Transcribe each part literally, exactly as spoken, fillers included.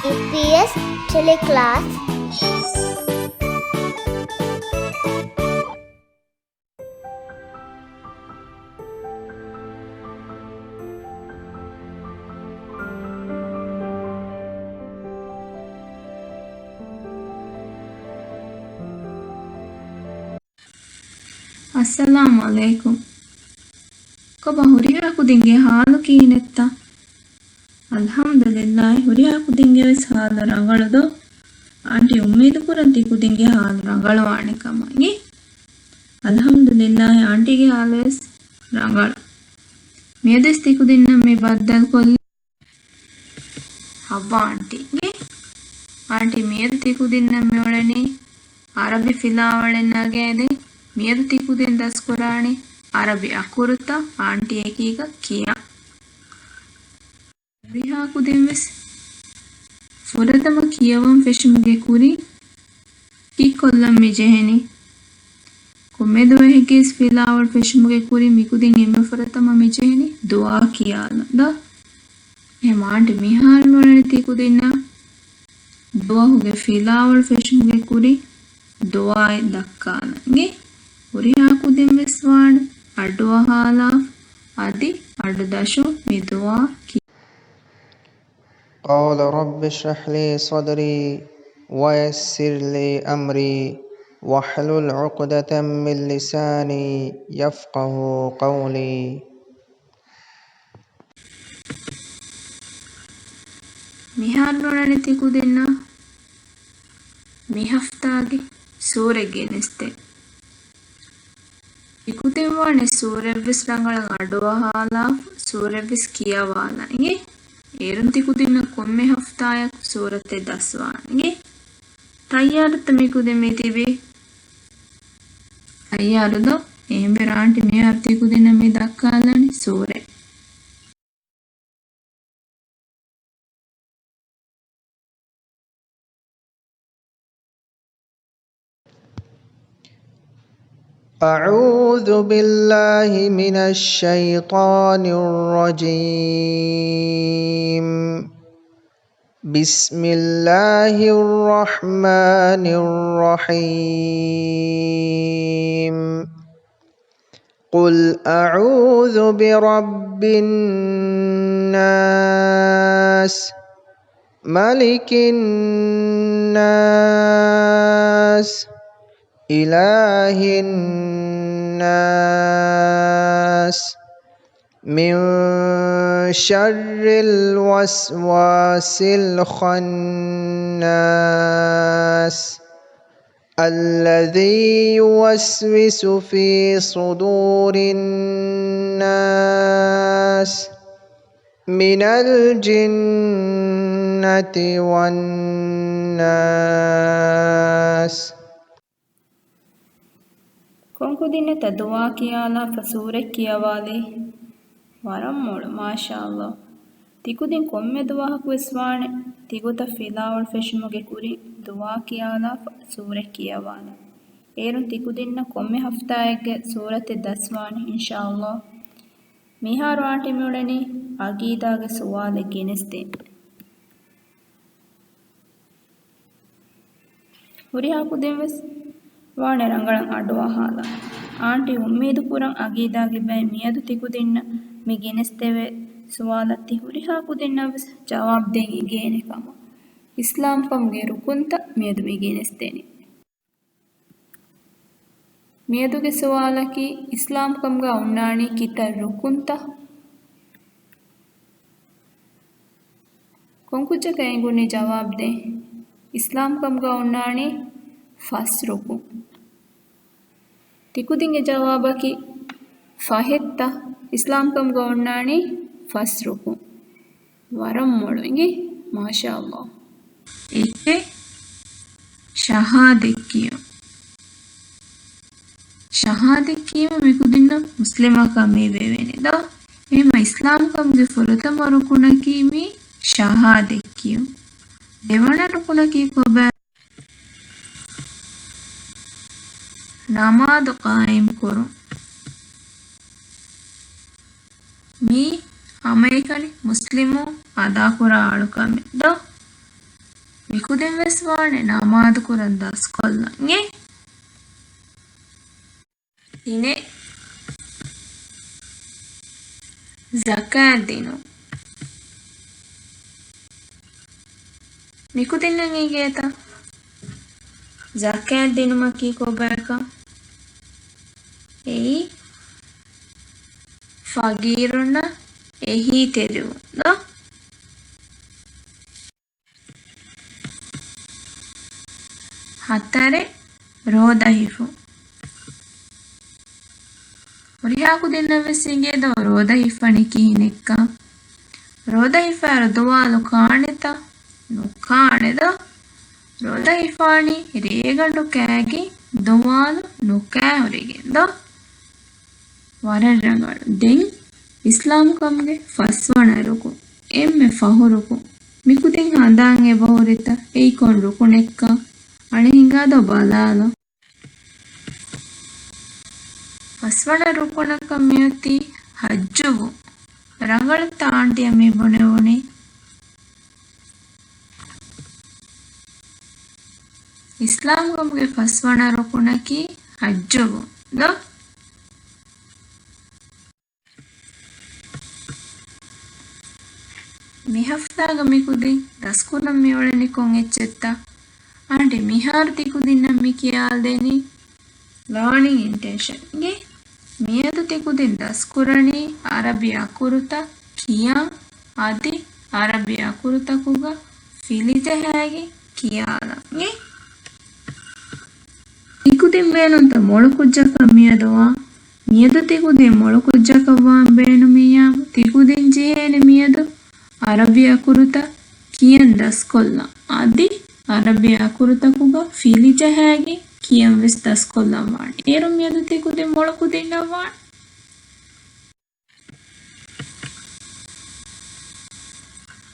އީޕީއެސް ޓެލެކްލާސް. އައްސަލާމު ޢަލައިކުމް. ކޮބާ ހުރިހާ ކުދިންގެ ހާލު ކިހިނެއްތަ؟ އަލްޙަމްދުލިއްލާހި، ހުރިހާ ކުދިންގެ ވެސް ހާލު ރަނގަޅު ދޯ؟ އާންޓީ އުއްމީދު ކުރަން ތި ކުދިންގެ ހާލު ރަނގަޅުވާނެ ކަމަށް. އިނގޭ؟ އަލްޙަމްދުލިއްލާހި، އާންޓީގެ ހާލު ވެސް ރަނގަޅު. މިއަދުވެސް ތި ކުދިންނަށް މި ބައްދަލުކޮށްލީ ޙައްވާ އާންޓީ. އިނގޭ؟ އާންޓީ މިއަދު ތި ކުދިންނަށް މިއުޅެނީ ޢަރަބި ފިލާވަޅެއް ނަގައިދޭ. މިއަދު ތި ކުދިން ދަސްކުރާނީ ޢަރަބި އަކުރުތައް އާންޓީއެކީގަ ކިޔާ. ހުރިހާ ކުދިން ވެސް ފުރަތަމަ ކިޔަވަން ފެށުމުގެ ކުރިން ކީއްކޮށްލަން މި ޖެހެނީ؟ ކޮންމެ ދުވަހެއްގެ ވެސް ފިލާވަޅު ފެށުމުގެ ކުރިން މި ކުދިން އެންމެ ފުރަތަމަ މި ޖެހެނީ ދުޢާ ކިޔާލަން ދޯ؟ އެހެން އާންޓީ މިހާރު މިއުޅެނީ ތި ކުދިންނަށް ދުވަހުގެ ފިލާވަޅު ފެށުމުގެ ކުރިން ދުޢާއެއް ދައްކާލަން. އިނގޭ؟ ހުރިހާ ކުދިން ވެސް ވާނެ އަޑުއަހާލާފަ އަދި އަޑު ދަށުން މި ދުޢާ ކިޔާ. قال رب اشرح لي صدري ويسر لي أمري واحلل عقدة من لساني يفقهوا قولي. މިހާރު ނޫނީ ތި ކުދިންނަށް މި ހަފްތާގެ ސޫރަތް ގެނެސްދޭ. ތި ކުދިން ވާނެ ސޫރަތްވެސް ރަނގަޅަށް އަޑުއަހާލާފަ، ސޫރަތްވެސް ކިޔަވާލާ. އިނގޭ؟ އޭރުން ތި ކުދިންނަށް ކޮންމެ ހަފްތާއަކު ސޫރަތެއް ދަސްވާނެ. އިނގޭ؟ ތައްޔާރުތަ މި ކުދިން މި ތިބީ؟ ތައްޔާރު ދޯ؟ އެހެންވެ އާންޓީ މިހާރު ތި ކުދިންނަށް މި ދައްކާލަނީ ސޫރަތް. أعوذ بالله من الشيطان الرجيم. بسم الله الرحمن الرحيم. قل أعوذ برب الناس، ملك الناس، إله الناس، من شر الوسواس الخناس، الذي يوسوس في صدور الناس، من الجنة والناس. ކޮން ކުދިންނެއްތަ ދުޢާ ކިޔާލާފަ ސޫރަތް ކިޔަވާލީ؟ ވަރަށް މޮޅު، މާޝާﷲ. ތިކުދިން ކޮންމެ ދުވަހަކުވެސް ވާނެ ތިގޮތަށް ފިލާވަޅު ފެށުމުގެ ކުރިން ދުޢާ ކިޔާލާފަ ސޫރަތް ކިޔަވާލާ. އޭރުން ތިކުދިންނަށް ކޮންމެ ހަފްތާއެއްގެ ސޫރަތެއް ދަސްވާނެ، އިންޝާﷲ. މިހާރު އާންޓީ މިއުޅެނީ އަގީދާގެ ސުވާލެއް ގެނެސްދޭން. ހުރިހާ ކުދިން ވެސް ވާނެ ރަނގަޅަށް އަޑުއަހާލާ. އާންޓީ އުއްމީދު ކުރަން އަގީދާގެ ބައެއް މިއަދު ތިކުދިންނަށް މި ގެނެސްދެވޭ ސުވާލަށް ތި ހުރިހާ ކުދިންނަށް ވެސް ޖަވާބު ދޭން އެނގޭނެ ކަމަށް. އިސްލާމްކަމުގެ ރުކުންތައް މިއަދު މި ގެނެސްދެނީ. މިއަދުގެ ސުވާލަކީ، އިސްލާމްކަމުގަ އޮންނާނީ ކިތައް ރުކުންތައް؟ ކޮންކުއްޖަކަށް އެނގުނީ ޖަވާބު ދޭން؟ އިސްލާމްކަމުގަ އޮންނާނީ ފަސް ރުކުން. ތިކުދިންގެ ޖަވާބަކީ ފަހެއްތަ؟ އިސްލާމްކަމުގަ އޮންނާނީ ފަސް ރުކުން. ވަރަށް މޮޅު އިނގޭ؟ މާޝާﷲ. އެކެއް، ޝަހާދަތް ކިޔުން. ޝަހާދަތް ކިޔުމުން މިކުދިންނަށް މުސްލިމަކަށް މި ވެވޭނެ ދޯ؟ އެހެންމަ އިސްލާމްކަމުގެ ފުރަތަމަ ރުކުނަކީ މި ޝަހާދަތް ކިޔުން. ދެވަނަ ރުކުނަކީ ކޮބާ؟ ނަމާދު ޤާއިމް ކުރުން. މީ ހަމައެކަނި މުސްލިމުން އަދާކުރާ އަޅުކަމެއް ދޯ؟ މިކުދިން ވެސް ވާނެ ނަމާދު ކުރަން ދަސްކޮށްލަން. އެ ތިނެއް، ޒަކާތް ދިނުން. މިކުދިންނަށް އެނގޭތަ ޒަކާތް ދިނުމަކީ ކޮބާކަން؟ އެއީ ފަގީރުންނަށް އެހީތެރިވުން ދޯ؟ ހަތަރެއް، ރޯދަ ހިފުން. ހުރިހާ ކުދިންނަށް ވެސް އެނގޭ ދޯ ރޯދަ ހިފަނީ ކިހިނެއްކަން. ރޯދަ ހިފާއިރު ދުވާލު ކާނެތަ؟ ނުކާނެ ދޯ؟ ރޯދަ ހިފާނީ ރޭގަނޑު ކާގެ ދުވާލު ނުކާ ހުރެގެން ދޯ؟ ވަރަށް ރަނގަޅު. ދެން އިސްލާމްކަމުގެ ފަސްވަނަ ރުކުން، އެންމެ ފަހު ރުކުން. މިކުދިން ހަނދާން އެބަހުރިތަ އެއީ ކޮން ރުކުނެއްކަން؟ އަނެއް ހިނގާ ދޯ ބަލާލަ. ފަސްވަނަ ރުކުނަކަށް މިއޮތީ ޙައްޖުވުން. ރަނގަޅަށް ތާންޑިއަށް މި ބުނެވުނީ. އިސްލާމްކަމުގެ ފަސްވަނަ ރުކުނަކީ ޙައްޖުވުން ދޯ؟ މި ހަފްތާގަ މިކުދިން ދަސްކުރަން މިއުޅެނީ ކޮން އެއްޗެއްތަ؟ އާންޓި މިހާރު ތިކުދިންނަށް މި ކިޔާލަދެނީ ލާނިން އިންޓެންޝަންގެ. މިއަދު ތިކުދިން ދަސްކުރަނީ އަރަބި އަކުރުތައް ކިޔަން އަދި އަރަބި އަކުރުތަކުގަ ފިލިޖަހައިގެން ކިޔާލަން. ތިކުދިން ބޭނުންތަ މޮޅު ކުއްޖަކަށް މިއަދު ވާން؟ މިއަދު ތިކުދިން މޮޅު ކުއްޖަކަށް ވާން ބޭނުމިއްޔާމު، ތިކުދިން ޖެހޭނެ މިއަދު އަރަބި އަކުރުތައް ކިޔަން ދަސްކޮށްލަން. އަދި އަރަބި އަކުރުތަކުގަ ފިލިޖަހައިގެން ކިޔަން ވެސް ދަސްކޮށްލަން ވާނެ. އޭރު މިއަދު ތިކުދިން މޮޅު ކުދިންނަށް ވާނެ.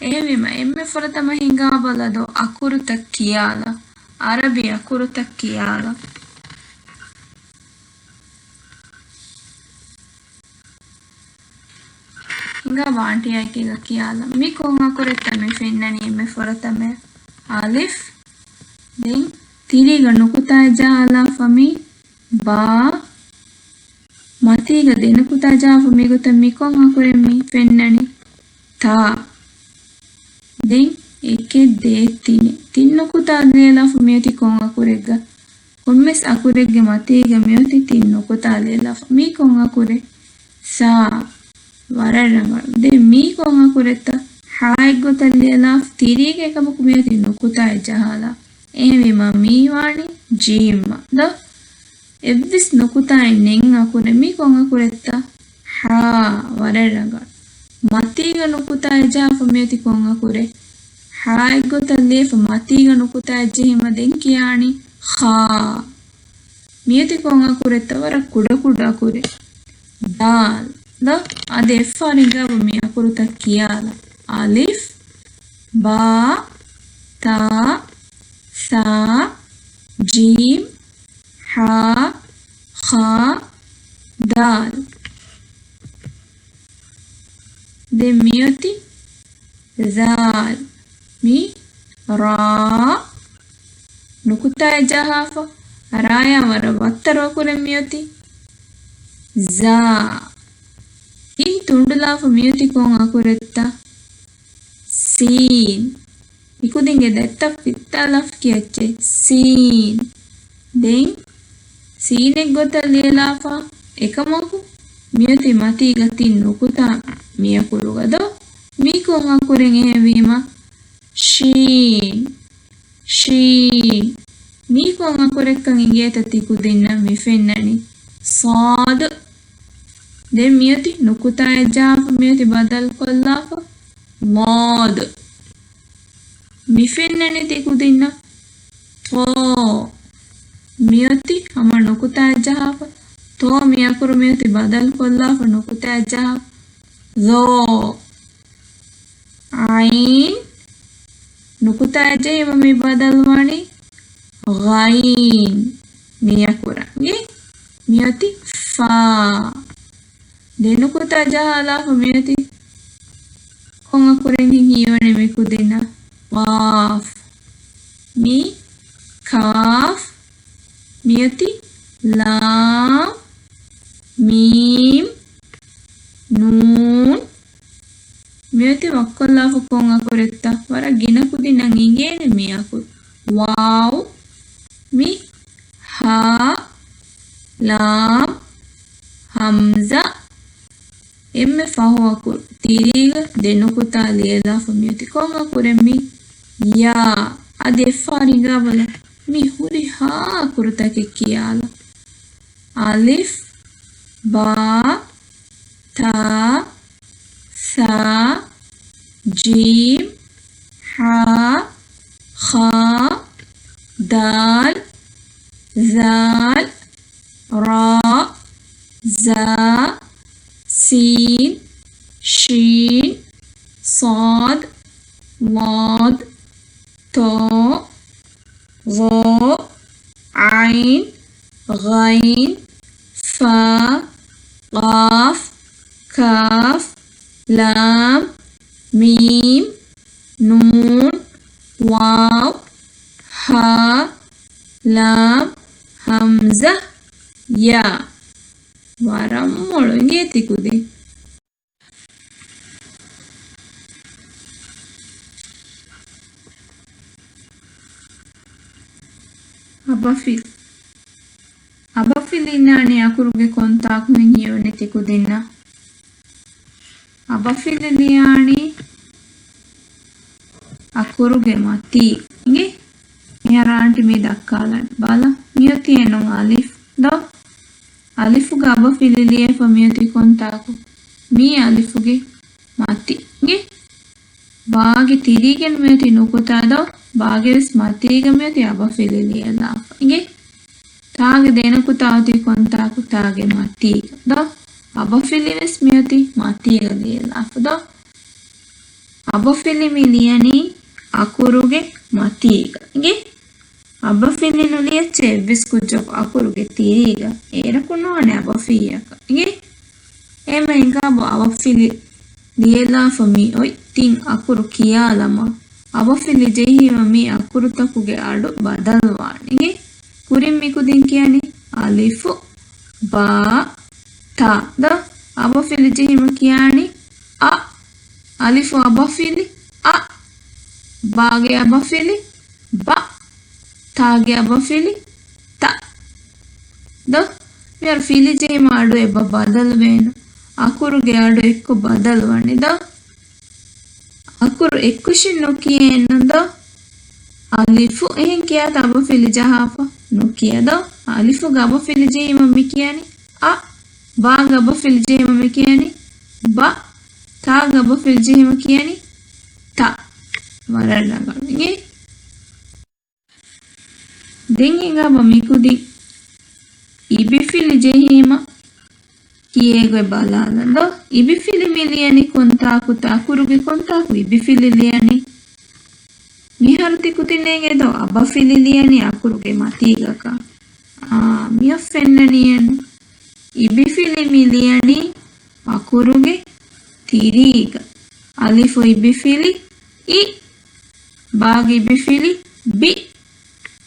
އެހެންވީމަ، އެންމެ ފުރަތަމަ ހިނގާބަލަ ދޯ އަކުރުތައް ކިޔާލަ، އަރަބި އަކުރުތައް ކިޔާލަ. ހިނގާބަ އާންޓީ އެކީގަ ކިޔާލަ. މި ކޮން އަކުރެއްތަ މި ފެންނަނީ އެންމެ ފުރަތަމަ؟ އަލިފް. ދެން ތިރީގަ ނުކުތާއެއް ޖަހާލާފަ މި ބާ. މަތީގަ ދެ ނުކުތާ ޖަހާފަ މިގޮތަށް މި ކޮން އަކުރެއް މި ފެންނަނީ؟ ތާ. ދެން އެކެއް ދޭއް ތިނެއް. ތިން ނުކުތާ ލިޔެލާފަ މިއޮތީ ކޮން އަކުރެއްގަ؟ ކޮންމެސް އަކުރެއްގެ މަތީގަ މިއޮތީ ތިން ނުކުތާ ލިޔެލާފަ. މީ ކޮން އަކުރެއް؟ ސާ. ވަރަށް ރަނގަޅު. ދެން މީ ކޮން އަކުރެއްތަ؟ ހާއެއްގޮތަށް ލިޔެލާފަ ތިރީގެ އެކަމަކު މިއޮތީ ނުކުތާއެއް ޖަހާލާ. އެހެންވީމަ މީ ވާނީ ޖީމްއަށް ދޯ؟ އެއްވެސް ނުކުތާއެއް ނެތް އަކުރެއް. މީ ކޮން އަކުރެއްތަ؟ ހާ. ވަރަށް ރަނގަޅު. މަތީގަ ނުކުތާއެއް ޖަހާފަ މިއޮތީ ކޮން އަކުރެއް؟ ހާއެއްގޮތަށް ލިޔެފަ މަތީގަ ނުކުތާއެއް ޖެހީމަ ދެން ކިޔާނީ ޚާ. މިއޮތީ ކޮން އަކުރެއްތަ؟ ވަރަށް ކުޑަކުޑަ އަކުރެއް. ދާލް. ދޯ؟ އަދި އެއްފަހަރު ހިނގާބަ މި އަކުރުތައް ކިޔާލަ. އަލިފް، ބާ، ތާ، ސާ، ޖީމް، ހާ، ޚާ، ދާލް. ދެން މިއޮތީ ޒާލް. މި ރާ ނުކުތާއެއް ޖަހާފަ، ރާޔާ ވަރަށް ވައްތަރު އަކުރެއް މިއޮތީ ޒާ. ތިން ތުނޑުލާފަ މިއޮތީ ކޮން އަކުރެއްތަ؟ ސީން. މިކުދިންގެ ދަތްތައް ފިއްތާލާފަ ކިޔައްޗޭ. ސީން. ދެން ސީނެއްގޮތަށް ލިޔެލާފަ އެކަމަކު މިއޮތީ މަތީގަ ތިން ނުކުތާ މިއަކުރުގަ ދޯ؟ މީ ކޮން އަކުރެއް އެހެންވީމަ؟ ޝީން. ޝީން. މީ ކޮން އަކުރެއްކަން އިނގޭތަ ތިކުދިންނަށް މި ފެންނަނީ؟ ޞާދު. ދެން މިއޮތީ ނުކުތާއެއް ޖަހާފަ މިއޮތީ ބަދަލުކޮށްލާފަ ޟާދު. މި ފެންނަނީ ތިކުދިންނަށް ޠޯ. މިއޮތީ ހަމަ ނުކުތާއެއް ޖަހާފަ ޠޯ. މި އަކުރު މިއޮތީ ބަދަލުކޮށްލާފަ ނުކުތާއެއް ޖަހާފަ ޟޯ. ޢައިން. ނުކުތާއެއް ޖެހީމަ މި ބަދަލުވާނީ ޣައިން. މި އަކުރަށް މިއޮތީ ފާ. ދެ ނުކުތާ ޖަހާލާފަ މިއޮތީ ކޮން އަކުރެއްހެން ހީވަނީ މިކުދިންނަށް؟ ޤާފް. މިއޮތީ ވައްކޮށްލާފަ ކޮން އަކުރެއްތަ؟ ވަރަށް ގިނަ ކުދިންނަށް އިނގޭނެ މި އަކުރު. ވާވް، މި، ހާ، ލާމް، ހަމްޒާ، އެންމެ ފަހު އަކުރު. ތިރީގަ ދެ ނުކުތާ ލިޔެލާފަ މިއޮތީ ކޮން އަކުރެއް މީ؟ ޔާ. އަދި އެއްފަހަރު ހިނގާބަލަ، މި ހުރިހާ އަކުރުތަކެއް ކިޔާލަ. އަލިފް، ބާ، ތާ، ސާ، ޖީމް، ހާ، ޚާ، ދާލް، ޒާލް، ރާ، ޒާ، ސީން، ޝީން، ޞާދް، ޟާދް، ޠާ، ޡާ، ޢައިން، ޣައިން، ފާ، ޤާފް، ކާފް، ލާމް، މީމް، ނޫން، ވާވް، ހާ، ލާމް، ހަމްޒާ، ޔާ. ވަރަށް މޮޅު އިނގޭ ތިކުދިން. އަބަފިލި. އަބަފިލި އިންނާނީ އަކުރުގެ ކޮންތާކު ހިން ހިޔެވެނީ ތިކުދިންނަށް؟ އަބަފިލި ލިޔާނީ އަކުރުގެ މަތީ. އިނގޭ؟ މިހާރު އާންޓި މީ ދައްކާލަން. ބަލަ، މިއޮތީ އެން އަލިފް ދޯ؟ އަލިފުގަ އަބަފިލި ލިޔެފަ މިއޮތީ ކޮންތާކު؟ މީ އަލިފުގެ މަތި. އިނގޭ؟ ބާގެ ތިރީގަ މިއޮތީ ނުކުތާ ދޯ؟ ބާގެ ވެސް މަތީގަ މިއޮތީ އަބަފިލި ލިޔެލާފަ. އިނގޭ؟ ތާގެ ދެ ނުކުތާ އޮތީ ކޮންތާކު؟ ތާގެ މަތީގަ ދޯ؟ އަބަފިލި ވެސް މިއޮތީ މަތީގަ ލިޔެލާފަ ދޯ؟ އަބަފިލި މި ލިޔަނީ އަކުރުގެ މަތީގަ. އިނގޭ؟ އަބަފިލި ނުލިޔައްޗޭ އެއްވެސް ކުއްޖަކު އަކުރުގެ ތިރީގަ. އޭރަކު ނުވާނެ އަބަފިއްޔަކަށް. އިނގޭ؟ އެހެންމެ ހިނގާބަ އަބަފިލި ލިޔެލާފަ މި އޮތް ތިން އަކުރު ކިޔާލަމާ، އަބަފިލި ޖެހީމަ މި އަކުރުތަކުގެ އަޑު ބަދަލުވާނެ. އިނގޭ؟ ކުރިން މި ކުދިން ކިޔަނީ އަލިފު، ބާ، ތާ. ދޯ؟ އަބަފިލި ޖެހީމަ ކިޔާނީ އަ. އަލިފު އަބަފިލި އަ. ބާގެ އަބަފިލި ބަ. ތާގެ އަބަފިލި ތަ. ދޯ؟ މިހާރު ފިލި ޖެހީމަ އަޑު އެބަ ބަދަލުވޭނު. އަކުރުގެ އަޑު އެއްކޮށް ބަދަލުވަނީ ދޯ؟ އަކުރު އެއްކުށިން ނުކިޔޭނު ދޯ؟ އަލިފު އެހެން ކިޔާތަ އަބަފިލި ޖަހާފަ؟ ނުކިޔާ ދޯ؟ އަލިފުގަ އަބަފިލި ޖެހީމަ މި ކިޔަނީ އަ. ބާގަ އަބަފިލި ޖެހީމަ މި ކިޔަނީ ބަ. ތާގަ އަބަފިލި ޖެހީމަ ކިޔަނީ ތަ. ވަރަށް ރަނގަޅު. އިނގޭ؟ ދެން ހިނގާބަ މިކުދިން އިބިފިލި ޖެހީމަ ކިޔޭގޮތް ބަލާލަން ދޯ. އިބިފިލި މި ލިޔަނީ ކޮންތާކުތަ؟ އަކުރުގެ ކޮންތާކު އިބިފިލި ލިޔަނީ؟ މިހާރު ތި ކުދިންނޭނގެ ދޯ އަބަފިލި ލިޔަނީ އަކުރުގެ މަތީގަކަށް؟ އާ، މިއޮށް ފެންނަނީއެއްނު. އިބިފިލި މި ލިޔަނީ އަކުރުގެ ތިރީގަ. އަލިފު އިބިފިލި އި. ބާގެ އިބިފިލި ބި.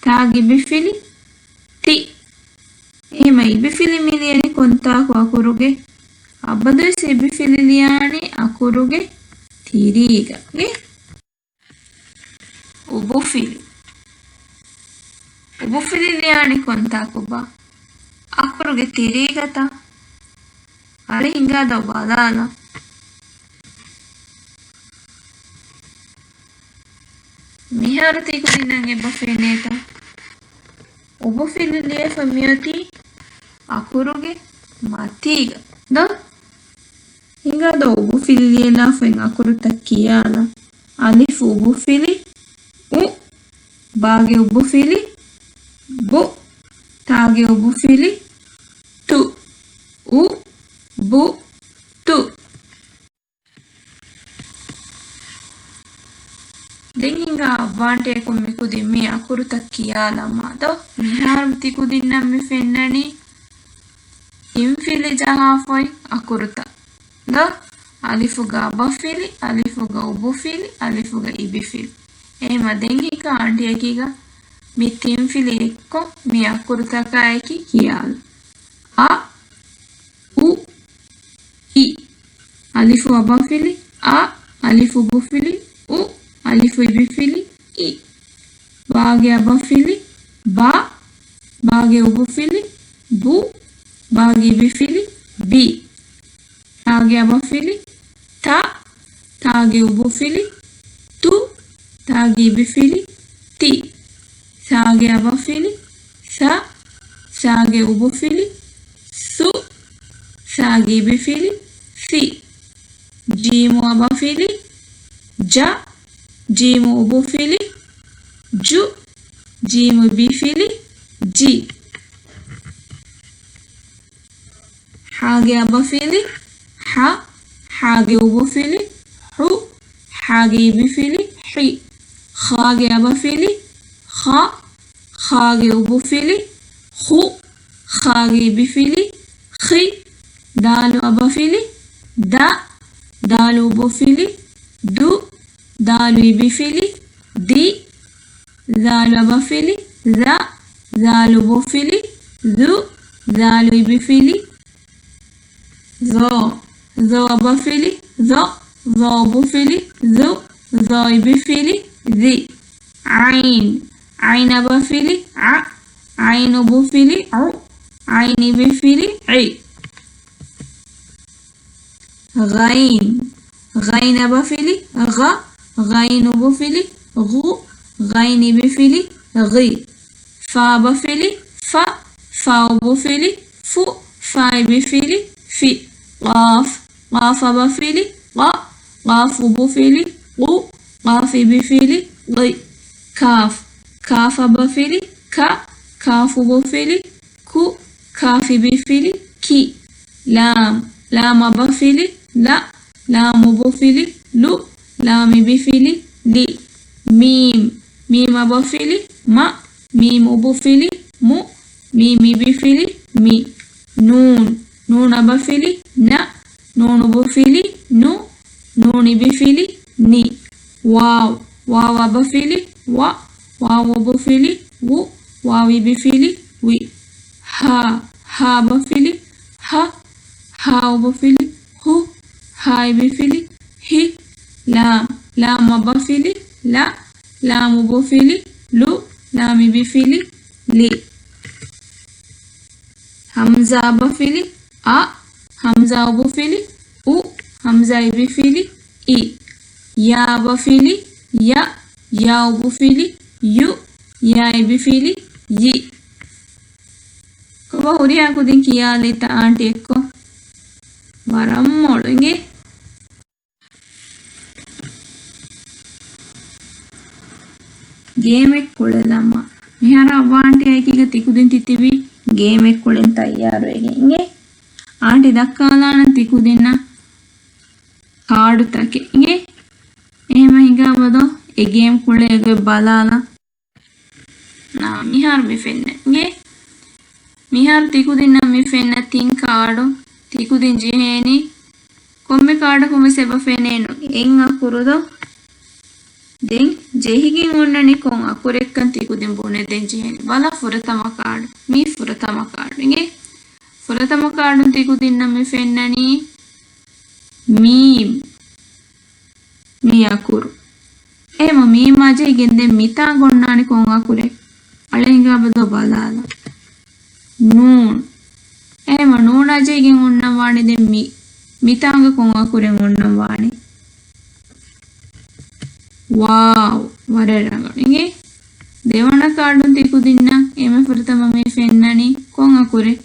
ތާގެ އިބިފިލި ތި. އެހެމަ އިބިފިލި މި ލިޔަނީ ކޮންތާކު އަކުރުގެ؟ އަބަދުވެސް އިބިފިލި ލިޔާނީ އަކުރުގެ ތިރީގަ. އިނގޭ؟ އުބުފިލި. އުބުފިލި ލިޔާނީ ކޮންތާކުބާ؟ އަކުރުގެ ތިރީގަތަ؟ އަރި ހިނގާ ދޯ ބަލާލަ. މިހާރު ތި ކުދިންނަށް އެބަ ފެނޭތަ؟ އުބުފިލި ލިޔެފަ މިއޮތީ އަކުރުގެ މަތީގަ ދޯ؟ ހިނގާ ދޯ އުބުފިލި ލިޔެލާފައި އަކުރުތައް ކިޔާލަ. އަލިފު އުބުފިލި އު. ބާގެ އުބުފިލި ބު. ތާގެ އުބުފިލި ތު. އު، ބު، ތު. ދެން ހިނގާ އައްވާންޓޭކު މިކުދިން މި އަކުރުތައް ކިޔާލަމާ ދޯ؟ މިހާރު ތި ކުދިންނަށް މި ފެންނަނީ ތިންފިލި ޖަހާފައި އަކުރުތައް ދޯ؟ އަލިފުގަ އަބަފިލި، އަލިފުގަ އުބުފިލި، އަލިފުގަ އިބިފިލި. އެހެމަ ދެން ހިނގާ އާންޓީއަކީގަ މި ތިންފިލި އެއްކޮށް މި އަކުރުތަކާއެކީ ކިޔާލަ. އަ، އު، އި. އަލިފު އަބަފިލި އަ، އަލިފު އުބުފިލި އު، އަލިފު އިބިފިލި އި. ބާގެ އަބަފިލި ބާ، ބާގެ އުބުފިލި ބު، ބާގެ އިބިފިލި ބި. ތާގެ އަބަފިލި ތަ، ތާގެ އުބުފިލި ތު، ތާގެ އިބިފިލި ތި. ސާގެ އަބަފިލި ސަ، ސާގެ އުބުފިލި ސު، ސާގެ އިބިފިލި ސި. ޖީމު އަބަފިލި ޖަ، ޖީމު އުބުފިލި ޖު، ޖީމު އިބިފިލި ޖި. ހާގެ އަބަފިލި ހަ، ހާގެ އުބުފިލި ހު، ހާގެ އިބިފިލި ހި. ޚާގެ އަބަފިލި ޚަ، ޚާގެ އުބުފިލި ޚު، ޚާގެ އިބިފިލި ޚި. ދާލު އަބަފިލި ދަ، ދާލު އުބުފިލި ދު، ދާލު އިބިފިލި ދި. ޒާލު އަބަފިލި ޒަ، ޒާލު އުބުފިލި ޒު، ޒާލު އިބިފިލި ޒޯ. ޒޯ އަބަފިލި ޒޮ، ޒޯ އުބުފިލި ޒު، ޒޯ އިބިފިލި ޒި. ޢައިން. ޢައިން އަބަފިލި ޢަ، ޢައިން އުބުފިލި ޢު، ޢައިން އިބިފިލި ޢި. ޣައިން. ޣައިން އަބަފިލި ޣަ، ޣައިން އުބުފިލި ޣު، ޣައިން އިބިފިލި ޣި. ފާ އަބަފިލި ފަ، ފާ އުބުފިލި ފު، ފާ އިބިފިލި ފި. ޤާފް. ޤާފް އަބަފިލި ޤަ، ޤާފް އުބުފިލި ޤު، ޤާފް އިބިފިލި ޤި. ކާފް. ކާފް އަބަފިލި ކަ، ކާފް އުބުފިލި ކު، ކާފް އިބިފިލި ކި. ލާމް. ލާމް އަބަފިލި ލަ، ލާމް އުބުފިލި ލު، ލާމް އިބިފިލި ލި. މީމް. މީމް އަބަފިލި މަ، މީމް އުބުފިލި މު، މީމް އިބިފިލި މި. ނޫން. ނޫން އަބަފިލި ނަ، ނޫން އުބުފިލި ނު، ނޫން އިބިފިލި ނި. ވާވް. ވާވް އަބަފިލި ވަ، ވާވް އުބުފިލި ވު، ވާވް އިބިފިލި ވި. ހާ. ހާ އަބަފިލި ހަ، ހާ އުބުފިލި ހު، ހާ އިބިފިލި ހި. ލާމް. ލާމް އަބަފިލި ލަ، ލާމް އުބުފިލި ލު، ލާމް އިބިފިލި ލި. ހަމްޒާ އަބަފިލި އަ، ހަމްޒާ އުބުފިލި އު، ހަމްޒާ އިބިފިލި އި. ޔާ އަބަފިލި ޔަ، ޔާ އުބުފިލި ޔު، ޔާ އިބިފިލި ޔި. ކޮބާ ހުރިހާ ކުދިން ކިޔާލީތަ އާންޓި އެއްކޮށް؟ ވަރަށް މޮޅު އިނގޭ. ގޭމެއް ކުޅެލަމާ. މިހާރު އައްވާ އާންޓީ އެކީގަ ތިކުދިން ތިތިބީ ގޭމެއް ކުޅެން ތައްޔާރުވެގެން އިނގޭ. އާންޓީ ދައްކާލާނަން ތިކުދިންނަށް ކާޑުތަކެއް އިނގޭ. އެހެމަ ހިނގާބަދޯ އެ ގޭމް ކުޅޭ ގޮތް ބަލާލަން. ނާ، މިހާރު މި ފެންނަ އިނގޭ. މިހާރު ތިކުދިންނަށް މި ފެންނަ ތިން ކާޑު. ތިކުދިން ޖެހޭނީ ކޮންމެ ކާޑަކުން ވެސް އެބަ ފެނޭނު އެއް އަކުރު ދޯ؟ ދެން ޖެހިގެން އޮންނަނީ ކޮން އަކުރެއްކަން ތިކުދިން ބުނެދޭން ޖެހޭނީ. ބަލަ ފުރަތަމަ ކާޑު. މީ ފުރަތަމަ ކާޑު އިނގޭ. ފުރަތަމަ ކާޑުން ތިކުދިންނަށް މި ފެންނަނީ މީމް. މީ އަކުރު. އެހެމަ މީމާ ޖެހިގެން ދެން މިތާނގަ އޮންނާނީ ކޮން އަކުރެއް؟ އަޅެ ހިނގާބަދޯ ބަލާލަ. ނޫން. އެހެމަ ނޫނާ ޖެހިގެން އޮންނަން ވާނީ ދެން މި. މިތާނގަ ކޮން އަކުރެއް އޮންނަން ވާނީ؟ ވާވް. ވަރަށް ރަނގަޅު އިނގޭ. ދެވަނަ ކާޑުން ތިކުދިންނަށް އެންމެ ފުރަތަމަ މި ފެންނަނީ ކޮން އަކުރެއް؟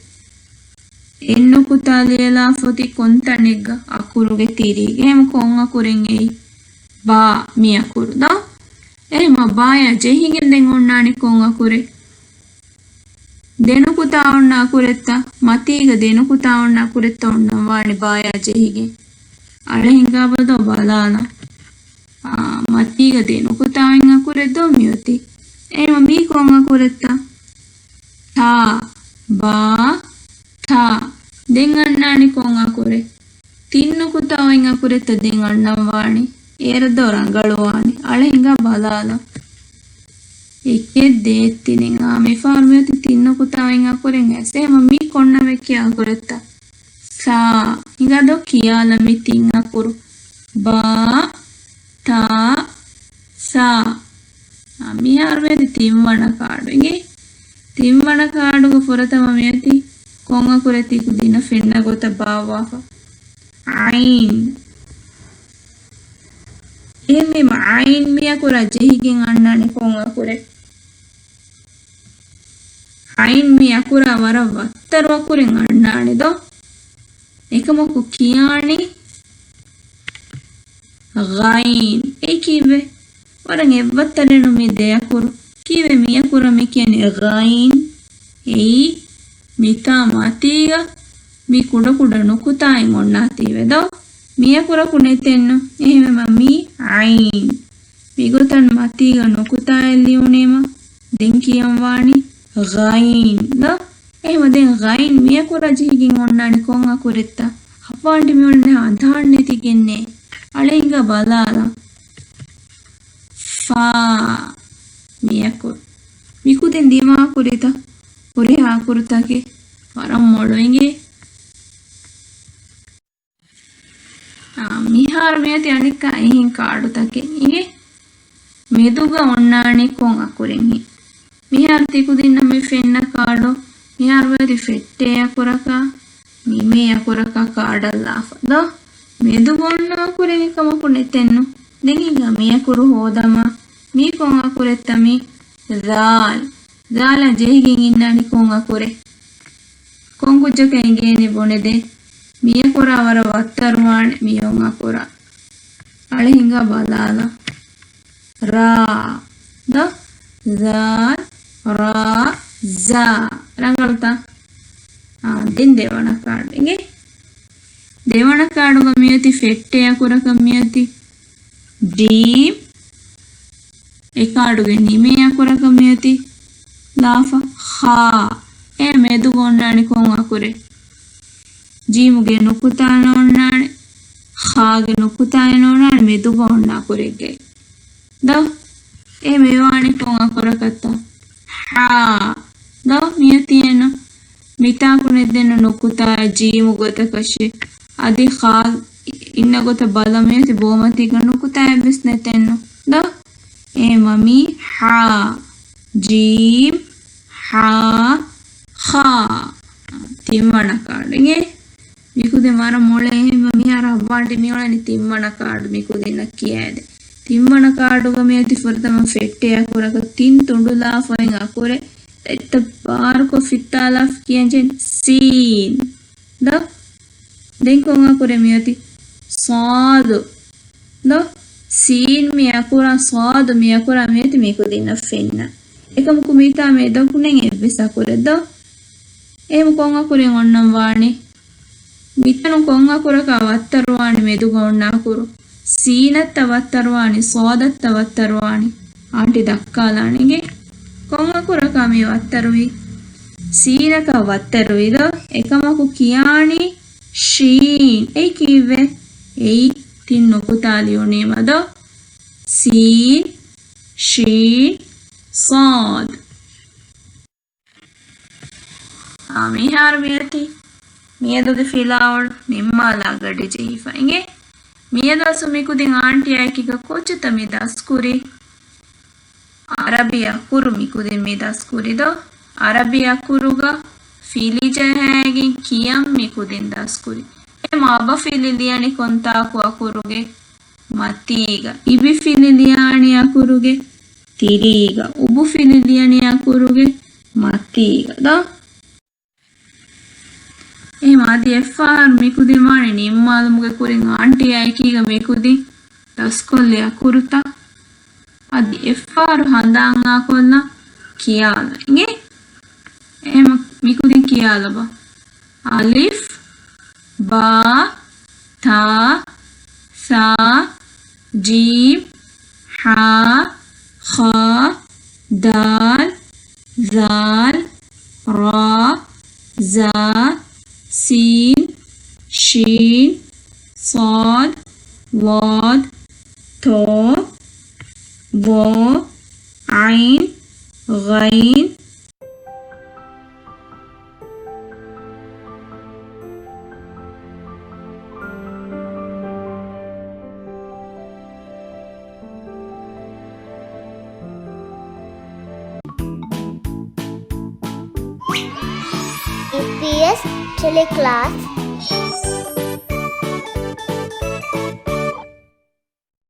އެއް ނުކުތާ ލިޔެލާފަ އޮތީ ކޮން ތަނެއްގަ؟ އަކުރުގެ ތިރީގަ. އެހެމަ ކޮން އަކުރެއް އެއީ؟ ބާ. މި އަކުރު ދޯ؟ އެހެމަ ބާޔާ ޖެހިގެން ދެން އޮންނާނީ ކޮން އަކުރެއް؟ ދެނުކުތާ އޮންނަ އަކުރެއްތަ؟ މަތީގަ ދެނުކުތާ އޮންނަ އަކުރެއްތަ އޮންނަން ވާނީ ބާޔާ ޖެހިގެން؟ އަޅެ ހިނގާބަދޯ ބަލާލަ. އާ، މަތީގަ ދެނުކުތާ އޮތް އަކުރެއް ދޯ މިއޮތީ؟ އެހެމަ މީ ކޮން އަކުރެއްތަ؟ ތާ. ބާ. ތާ. ދެން އަންނާނީ ކޮން އަކުރެއް؟ ތިން ނުކުތާ އޮތް އަކުރެއްތަ ދެން އަންނަން ވާނީ؟ އޭރަ ދޯ ރަނގަޅުވާނީ. އަޅެ ހިނގާ ބަލާލަ. އެކެއް ދޭއް ތިނެއް. އާ، މި ފަހަރު މިއޮތީ ތިން ނުކުތާ އޮތް އަކުރެއް އައިސް. އެހެމަ މީ ކޮން ނަމެއް ކިޔާ އަކުރެއްތަ؟ ސާ. ހިނގާ ދޯ ކިޔާލަ މި ތިން އަކުރު. ބާ، ސާ. އާ، މިހާރު މިއޮތީ ތިންވަނަ ކާޑު އިނގޭ. ތިންވަނަ ކާޑުގަ ފުރަތަމަ މިއޮތީ ކޮން އަކުރެއް ތި ކުދިންނަށް ފެންނަ ގޮތަށް ބާއްވާފަ؟ ޢައިން. އެހެންވީމަ ޢައިން މި އަކުރާ ޖެހިގެން އަންނާނެ ކޮން އަކުރެއް؟ ޢައިން މި އަކުރާ ވަރަށް ވައްތަރު އަކުރެއް އަންނާނެ ދޯ؟ އެކަމަކު ކިޔާނީ ޣައިން. އެއީ ކީއްވެ؟ ވަރަށް އެއްވައްތަރެއްނު މި ދެ އަކުރު. ކީއްވެ މި އަކުރަށް މި ކިޔަނީ ޣައިން؟ އެއީ މިތާ މަތީގަ މި ކުޑަކުޑަ ނުކުތާއެއް އޮންނާތީވެ ދޯ؟ މި އަކުރަކު ނެތެއްނު. އެހެންވީމަ މީ ޢައިން. މިގޮތަށް މަތީގަ ނުކުތާއެއް ލިޔުނީމަ ދެން ކިޔަން ވާނީ ޣައިން ދޯ؟ އެހެންވީމަ ދެން ޣައިން މި އަކުރާ ޖެހިގެން އޮންނާނީ ކޮން އަކުރެއްތަ؟ އައްވާންޓި މިއުޅެނީ އަނދާން ނެތިގެންނޭ. އަޅެ ހިނގާ ބަލާލަ. ފާ. މި އަކުރު. މި ކުދިން ދިމާކުރީތަ؟ ހުރިހާ އަކުރުތަކެއް. ވަރަށް މޮޅު އިނގޭ. އާ، މިހާރު މިއޮތީ އަނެއްކާ އެހެން ކާޑުތަކެއް އިނގޭ. މެދުގަ އޮންނާނީ ކޮން އަކުރެއްހެން؟ މިހާރު ތިކުދިންނަށް މި ފެންނަ ކާޑު، މިހާރު މިއޮތީ ފެއްޓޭ އަކުރަކާ، ނިމޭ އަކުރަކާ ކާޑަށްލާފަ ދޯ؟ މެދުގަ އޮންނަ އަކުރެއް އެކަމަކު ނެތެއްނު. ދެން ހިނގާ މި އަކުރު ހޯދަމާ، މީ ކޮން އަކުރެއްތަ މީ؟ ޛާލް. ޛާލާ ޖެހިގެން އިންނާނީ ކޮން އަކުރެއް؟ ކޮން ކުއްޖަކަށް އެނގޭނީ ބުނެދޭ؟ މި އަކުރާ ވަރަށް ވައްތަރުވާނެ މި އޮން އަކުރާ. އަޅެ ހިނގާ ބަލާލަ. ރާ. ދޯ؟ ޛާލް، ރާ، ޒާ. ރަނގަޅުތަ؟ އާ، ދެން ދެވަނަ ކާޑު އިނގޭ. ދެވަނަ ކާޑުގަ މިއޮތީ ފެއްޓޭ އަކުރަކަށް މިއޮތީ ޑީމް. އެ ކާޑުގެ ނިމޭ އަކުރަކަށް މިއޮތީ ލާފަ ޚާ. އެ މެދުގަ އޮންނާނީ ކޮން އަކުރެއް؟ ޖީމުގެ ނުކުތާ ނޯންނާނެ. ޚާގެ ނުކުތާއެއް ނޯންނާނެ މެދުގަ އޮންނަ އަކުރެއްގައި. ދޯ؟ އެ މިވާނީ ކޮން އަކުރަކަށްތަ؟ ޙާ. ދޯ؟ މިއޮތީއެއްނު. މިތާކު ނެތްދެންނު ނުކުތާއެއް ޖީމު ގޮތަކަށެއް. އަދި ޚާ އިންނަ ގޮތަށް ބަލަމުން އެތި ބޯމަތީގަ ނުކުތާއެއްވެސް ނެތެއްނު. ދޯ؟ އެ މަ މީ ޙާ. ޖީމް، ޙާ، ޚާ. ތިންވަނަ ކާޑު އިނގޭ. މިކުދިން ވަރަށް މޮޅޭ އެހެންވެ މިހާރު އައްވާންޓި މިއުޅެނީ ތިންވަނަ ކާޑު މިކުދިންނަށް ކިޔައިދޭ. ތިންވަނަ ކާޑުގަ މިއޮތީ ފުރަތަމަ ފެއްޓޭ އަކުރަކަށް ތިން ތުނޑުލާފައި އަކުރެއް ދައްތަ ބާރުކޮށް ފިއްތާލާފަ ކިޔަންޖެހޭ ސީން. ދޯ؟ ދެން ކޮން އަކުރެއް މިއޮތީ؟ ޞާދު. ދޯ؟ ސީން މި އަކުރާ ޞާދު މި އަކުރާ މިއޮތީ މިކުދިންނަށް ފެންނަ. އެކަމަކު މިތާ މެދަކު ނެތް އެއްވެސް އަކުރެއް ދޯ؟ އެހެން ކޮން އަކުރެއް އޮންނަން ވާނީ؟ މިތަނު ކޮން އަކުރަކާ ވައްތަރުވާނީ މެދުގަ އޮންނަ އަކުރު؟ ސީނަށްތަ ވައްތަރުވާނީ، ޞާދަށްތަ ވައްތަރުވާނީ؟ އާންޓި ދައްކާލާނެގެ. ކޮން އަކުރަކާ މި ވައްތަރުވީ؟ ސީނަކާ ވައްތަރުވީ ދޯ؟ އެކަމަކު ކިޔާނީ ޝީން. އެއީ ކީއްވެ؟ އެއީ ތިން ނުކުތާ ލިޔުނީމަ ދޯ؟ ސީން، ޝީން، ޞާދު. އާ، މިހާރު މިއޮތީ މިއަދުގެ ފިލާވަޅު ނިންމާލާ ގަޑި ޖެހިފަ އިނގޭ. މިއަދު އަސްލު މިކުދިން އާންޓިއާ އެކީގަ ކޮއްޗެއްތަ މި ދަސްކުރީ؟ އަރަބި އަކުރު މިކުދިން މި ދަސްކުރި ދޯ؟ އަރަބި އަކުރުގަ ފިލި ޖަހައިގެން ކިޔަން މިކުދިން ދަސްކުރި. އެ މަ އަބަފިލި ލިޔަނީ ކޮންތާކު އަކުރުގެ؟ މަތީގަ. އިބިފިލި ލިޔާނީ އަކުރުގެ ތިރީގަ. އުބުފިލި ލިޔަނީ އަކުރުގެ މަތީގަ ދޯ؟ އެހެން އަދި އެއްފަހަރު މިކުދިން ވާނެ ނިންމާލުމުގެ ކުރިން އާންޓީއާ އެކީގަ މިކުދިން ދަސްކޮށްލި އަކުރުތައް. އަދި އެއްފަހަރު ހަނދާން އާކޮށްލަން ކިޔާލަން އިނގޭ. އެހެން މިކުދިން ކިޔާލަބަ. އަލިފް، ބާ، ތާ، ސާ، ޖީމް، ހާ، ޚާ، ދާލް، ޛާލް، ރާ، ޒާ، ސީން، ޝީން، ޞާދް، ޟާދް، ޠޯ، ޡޯ، ޢައިން، ޣައިން، އީޕީއެސް ޓެލެކްލާސް